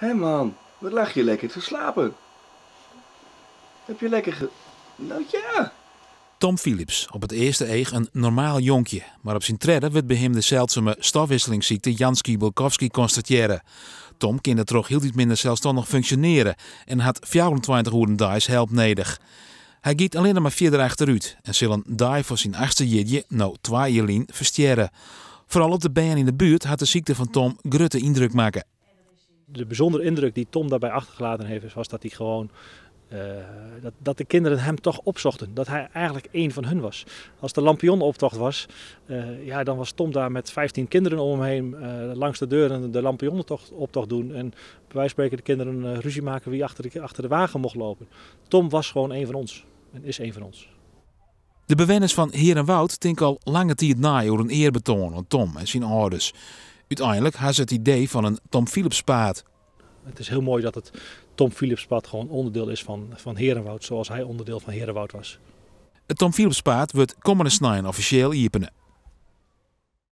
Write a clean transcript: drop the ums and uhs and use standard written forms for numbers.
Hé man, wat lag je lekker te slapen? Heb je lekker ge... Nou ja! Tom Philips, op it earste each in normaal jonkje, mar op syn tredde wurdt by him de seldsume stofwisselingsykte Janski-Belkovski konstatearre. Tom kin dêrtroch hieltyd minder selsstannich funksjonearje en hat 24 oeren deis help nedich. Hy giet allinne mar fierder achterút en sil in dei foar syn achtste jierdei, no twa jier lyn, ferstjerre. Foaral op de bern yn de buert hat de sykte fan Tom grutte yndruk makke. De bijzondere indruk die Tom daarbij achtergelaten heeft, was dat hij gewoon dat de kinderen hem toch opzochten. Dat hij eigenlijk één van hun was. Als de lampionoptocht was, ja, dan was Tom daar met 15 kinderen om hem heen langs de deur en de lampionoptocht doen. En bij wijze van spreken de kinderen ruzie maken wie achter de wagen mocht lopen. Tom was gewoon één van ons en is één van ons. De bewenners fan Herenwoud tinke al lange tiid nei oer in earbetoan oan Tom en syn âlders. Uteinlik ha se it idee fan in Tom Philipspaad. Het is heel mooi dat het Tom Philipspad gewoon onderdeel is van Herenwoud, zoals hij onderdeel van Herenwoud was. It Tom Philipspaad wurdt kommende snein offisjeel iepene.